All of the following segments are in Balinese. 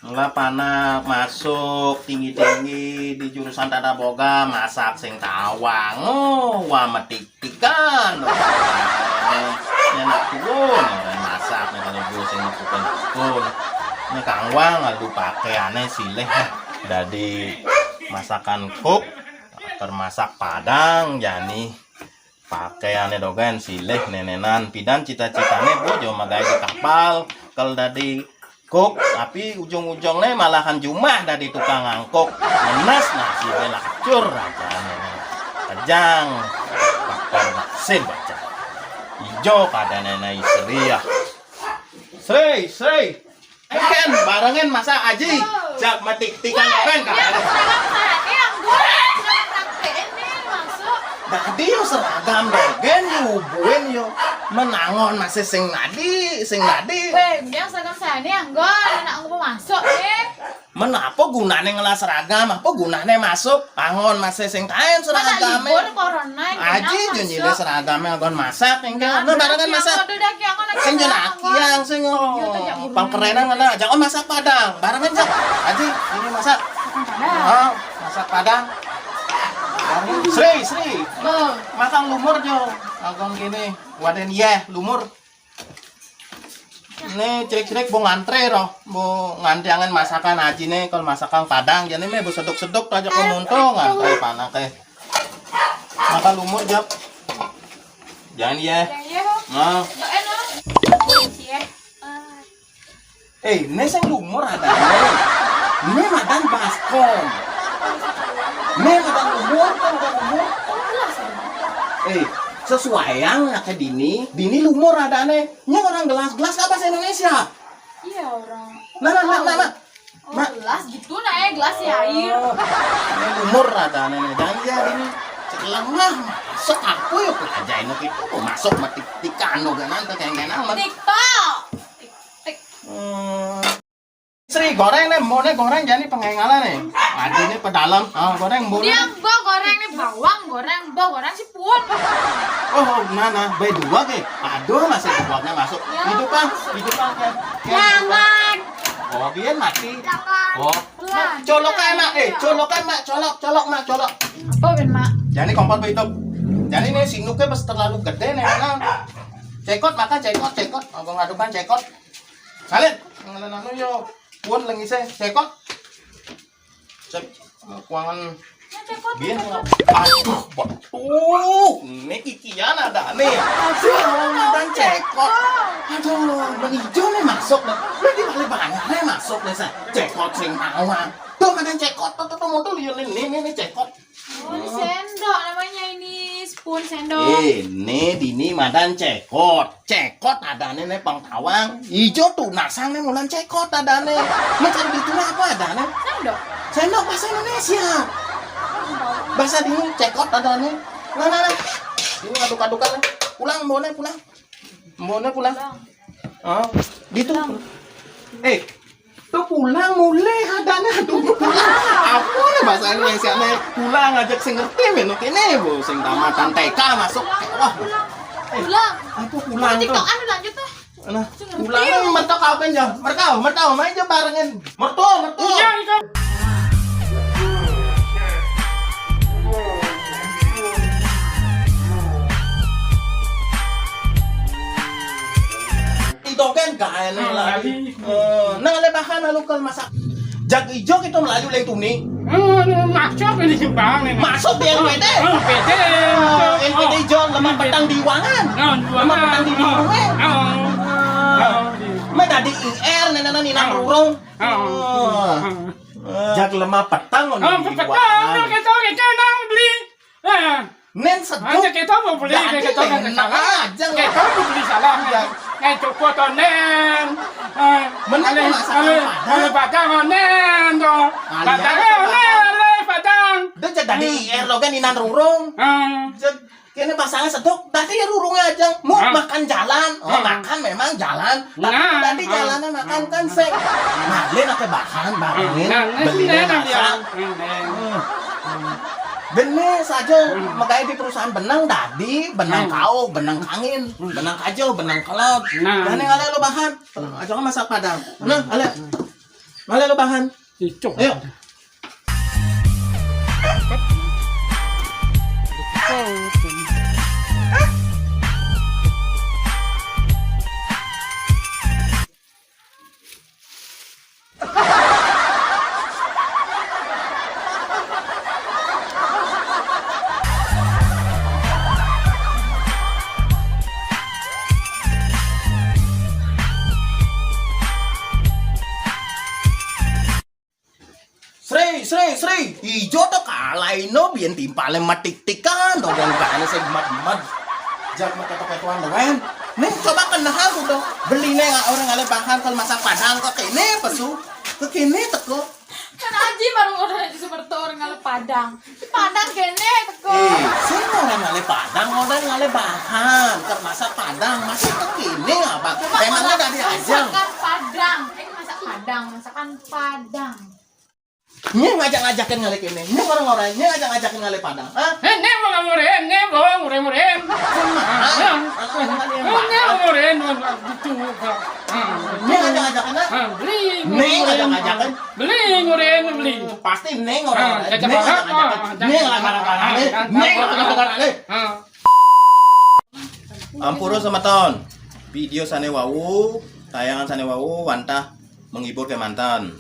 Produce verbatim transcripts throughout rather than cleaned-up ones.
Lah panak masuk tinggi-tinggi di jurusan Tata Boga, masak sing tawang. Oh, wah, metik-tikan. Ini anak tuun, orang masak nih kalau gue sing ngepukun-pukun. Ini kangwang, lalu pakaiannya silih. Dari masakan kuk, termasak Padang, jani. Pakaiannya dogen silih nenenan. Pidan cita-citane bojo magae di kapal. Kalau dadi kuk, tapi ujung-ujungnya malahan jumah dadi tukang angkuk. Ngenes nasibnya lacur aja nenenan. Kejang. Faktor naksir baca. Ijo kada nenek istri ya. Sri, Sri. Ken, barengan masak aji. Jak metik-tikan kan, Kak. Yang seragam saya, yang gue seragam praktek ini masuk. Dadi yo seragam dogen yo buin yo. Menangon masih sing nadi, sing nadi. Weh, yang seragam saya ini yang gue, anak gue masuk nih. Men apa gunane ngelah seragam? Apa gunane masuk? Angon masih sing kain seragame. Libur corona, aji janjine seragame angon masak engke. Nah, barengan masak. Sing jenaki yang sing pangkerenan ngene aja. Oh, masak Padang. Barengan, Jak. Aji, ini masak. Ah, masak Padang. Sri, Sri. Makan lumur jo. Angon kene. Waden ye, lumur. Ini crik-crik bu ngantre roh, bu nganti angen masakan aji nih, kalau masakan Padang, jadi nih bu seduk-seduk aja kau muntung ngantre panak eh. Maka lumur jap. Jangan ya. Nah. Eh, ini sing lumur ada nih. Ini madan baskom. Ini madan lumur, kok madan lumur. Eh, sesuai yang kayak dini, dini lumur ada nih. Ini orang gelas-gelas apa bahasa Indonesia? Iya, orang. Nah, nah, nah, nah, nah. Oh, gelas gitu nah ya, gelas ya air. Ini lumur ada nih. Jangan dia ini. Cekelang mah. Sok aku yuk aja ini itu masuk mati tikan lo ganan ke kayak ganan. TikTok. Tik, tik. Hmm. Sri, goreng nih, mau nih goreng jadi pengengalan nih. Aduh, ini pedalam. Ah, goreng mau. Ini yang gua goreng nih bawang, goreng, gua goreng sipun. Oh, nah, nah, bae dua ke. Aduh, masih dua masuk. Ya. Hidup, Bang. Hidup, Bang. Ya. Jangan. Oh, biar mati. Jangan. Oh. Nah, colok aja, Mak. Eh, colok aja, Mak. Colok, colok, Mak, colok. Apa, Ben, Mak? Jadi kompor hidup. Jadi ini singkuknya pas terlalu gede nih, Mak. Cekot, makan cekot, cekot. Aku ngadukan cekot. Salin, ngelen anu yo. Pun lengise cekot. Cek kuangan. Biar. Aduh, betul. Ini kikian ada nih. Aduh, dan cekot. Aduh, menijo nih masuk nih. Lagi paling banyak nih masuk nih saya. Cekot sing mawar. Tuh, madan cekot tuh, tuh, tuh, mutul, ini, ini, ini cekot. Oh, ini sendok namanya ini, spoon sendok. Eh, ini dini madan cekot. Cekot adane ne pengtawang. Ijo tuh nasang ne mulan cekot adane. Mencari di tuna apa adane? Sendok. Sendok bahasa Indonesia. Bahasa dini cekot adane. Nah, nah, nah. Ini aduk-adukan. Pulang, mbone pulang. Mbone pulang. Ah, gitu. Eh, tuh pulang mulai adane aduh pulang. Apa nih bahasa Indonesia nih? Pulang aja sing ngerti menu kene, Bu, sing tamatan T K masuk. Wah. Pulang. Aku pulang tuh. TikTok anu lanjut tuh. Nah, pulang mertok apa ya? Mertau, mertau main aja barengan. Mertua, mertua. Iya, itu. Itu kan gak enak lagi. Eh, nah, le bahan lalu kalau masak. Jag ijo kita Melayu lain tuni. Hmm, masuk ini simpang ini. Masuk di L P T. Oh, L P T. Oh, L P T ijo lemah petang di Wangan. Lemah petang di Wangan. Oh. Mah tadi I R nenek nina urung. Oh. Jag lemah petang. Oh, petang kita kita nang beli. Nen seduk. Aja kita mau beli, kita kan salah. Aja kita mau beli salah. Ngai cukup tonen. Menang masakan Padang onen to. Padang onen, Padang. Dia jadi I R lo kan inan rurung. Kene pasangan sedok, tadi ya rurungnya aja. Mau makan jalan. Oh, makan memang jalan. Tapi tadi jalannya makan kan sek. Malin apa bahan, barangin, belinya masak. Bener saja, makanya di perusahaan benang dadi, benang kau, benang kangin, benang kajo, benang kelot. Dan yang ada lo bahan, aja kan masak Padang. Nah, ada. Ngalih bahan. Ayo. Sri, Sri, Sri, ijo to kalaino, biyen timpale matik-tikan, to, dong gane sing med-med. Jak maketok-ketokan doen. Nih, coba kenehang to. Beline orang ngalih bahan kal masak Padang kekene pesu. Kekene teko. Kan Aji baru ngodahin Aji Sumerto orang ngalih Padang. Padang kene teko. Eh, sing orang ngalih Padang, orang ngalih bahan kal masak Padang, masih kekene, Abang. Emangnya tadi aja. Masakan Padang. Eh, masak Padang, masakan Padang. Nye ngajak-ngajakin ngalih kene. Nye orang-orang, nye ngajak-ngajakin ngalih Padang. Hah? Eh, ne mau ngamurin, ne mau murin-murin. Kumaha? Ah, ah, ah, ah, ah, ne murin, gitu. Ah, ah. Nye ngajak-ngajakin, ah? Ah, beli, ne murin, ngajak-ngajakin. Beli, murin, beli. Pasti ne orang. Ah, ngajak-ngajakin. Ne ngajak-ngajakin. Ah, ne ngajak-ngajakin. Ah. Ampura semeton. Video sane wau, tayangan sane wau wantah menghibur kemanten.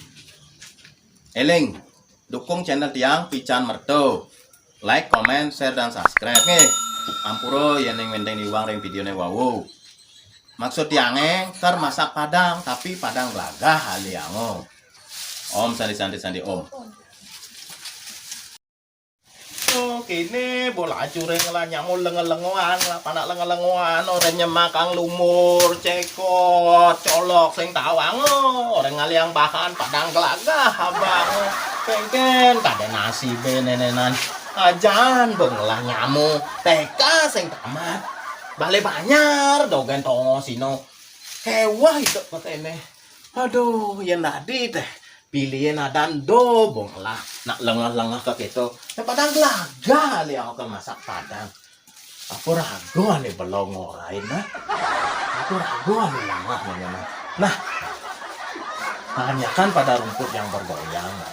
Eling, dukung channel tiang Pican Merto. Like, comment, share, dan subscribe nggih. Ampura yen ning wenteng iwang ring videone wau. Maksud tiange ker masak Padang, tapi Padang glagah aliango. Om sandi sandi sandi om. Oh, kene bola ajure ngelah nyamuk lengo-lengoan, lah panak lengo-lengoan, orang nyemakang lumur, cekot, colok, sing tawang, oh, orang ngaliang bahan Padang glagah, abang. Kengken, kada nasibe nenenan. Ajan, bong ngelah nyamuk, teka sing tamat. Bale banyar, dogen tongo sino. Hewah, itu petene. Aduh, yen dadi teh. Pilih nadan do, bong lah. Nak lengah-lengah ke kito. Nek Padang glagah, liang ke masak Padang. Apa ragu ane belong ngorain, nah? Apa ragu ane langah, nah, nah. Nah, tanyakan pada rumput yang bergoyang, nah.